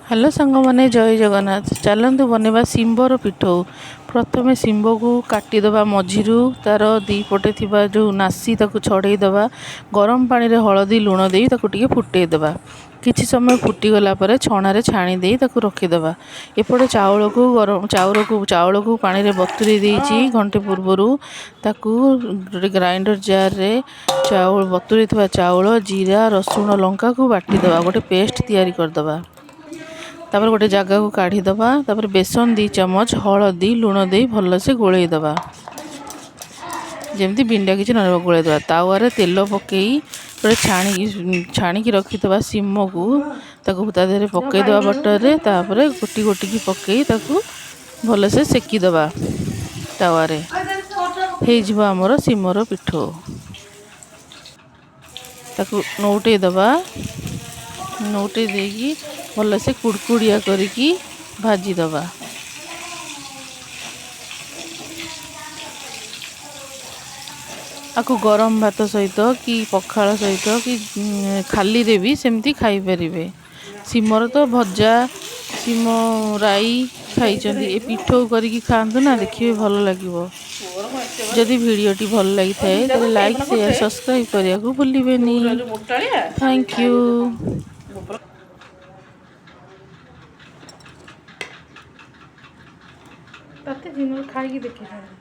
Hello ସାଙ୍ଗମାନେ, ଜୟ ଜଗନ୍ନାଥ। ଚାଲନ୍ତୁ ବନେଇବା ଶିମ୍ବର ପିଠଉ। ପ୍ରଥମେ ଶିମ୍ବକୁ କାଟିଦେବା ମଝିରୁ, ତା'ର ଦୁଇ ପଟେ ଥିବା ଯେଉଁ ନାସି ତାକୁ ଛଡ଼େଇ ଦେବା। ଗରମ ପାଣିରେ ହଳଦୀ ଲୁଣ ଦେଇ ତାକୁ ଟିକେ ଫୁଟେଇ ଦେବା। କିଛି ସମୟ ଫୁଟିଗଲା ପରେ ଛଣାରେ ଛାଣି ଦେଇ ତାକୁ ରଖିଦେବା। ଏପଟେ ଚାଉଳକୁ ଗରମ ଚାଉଳକୁ ପାଣିରେ ବତୁରେଇ ଦେଇଛି ଘଣ୍ଟେ ପୂର୍ବରୁ। ତାକୁ ଗୋଟେ ଗ୍ରାଇଣ୍ଡର ଜାର୍ରେ ଚାଉଳ, ବତୁରେଇ ଥିବା ଚାଉଳ, ଜିରା, ରସୁଣ, ଲଙ୍କାକୁ ବାଟିଦେବା, ଗୋଟେ ପେଷ୍ଟ ତିଆରି କରିଦେବା। ତାପରେ ଗୋଟେ ଜାଗାକୁ କାଢ଼ିଦେବା। ତାପରେ ବେସନ 2 ଚାମଚ, ହଳଦୀ, ଲୁଣ ଦେଇ ଭଲସେ ଗୋଳେଇ ଦେବା, ଯେମିତି ବିଣ୍ଡା କିଛି ନ ରହିବ। ଗୋଳେଇ ଦେବା। ତାୱାରେ ତେଲ ପକାଇ ଗୋଟେ ଛାଣିକି ରଖିଥିବା ଶିମକୁ ତାକୁ ତା ଦେହରେ ପକାଇଦେବା ବଟରରେ। ତାପରେ ଗୋଟି ଗୋଟିକି ପକାଇ ତାକୁ ଭଲସେ ସେକିଦେବା ତାୱାରେ। ହେଇଯିବ ଆମର ଶିମର ପିଠଉ। ତାକୁ ନଉଟେଇ ଦେବା। ନଉଟେଇ ଦେଇକି ଭଲସେ କୁଡ଼କୁଡ଼ିଆ କରିକି ଭାଜିଦେବା। ଆକୁ ଗରମ ଭାତ ସହିତ କି ପଖାଳ ସହିତ କି ଖାଲିରେ ବି ସେମିତି ଖାଇପାରିବେ। ଶିମର ତ ଭଜା, ଶିମ ରାଇ ଖାଇଛନ୍ତି, ଏ ପିଠଉ କରିକି ଖାଆନ୍ତୁ ନା, ଦେଖିବେ ଭଲ ଲାଗିବ। ଯଦି ଭିଡ଼ିଓଟି ଭଲ ଲାଗିଥାଏ, ତାହେଲେ ଲାଇକ୍, ସେୟାର, ସବସ୍କ୍ରାଇବ୍ କରିବାକୁ ଭୁଲିବେନି। Thank you. ତତେ ଜିନୁ ଖାଇକି ଦେଖିଥାନ୍ତି।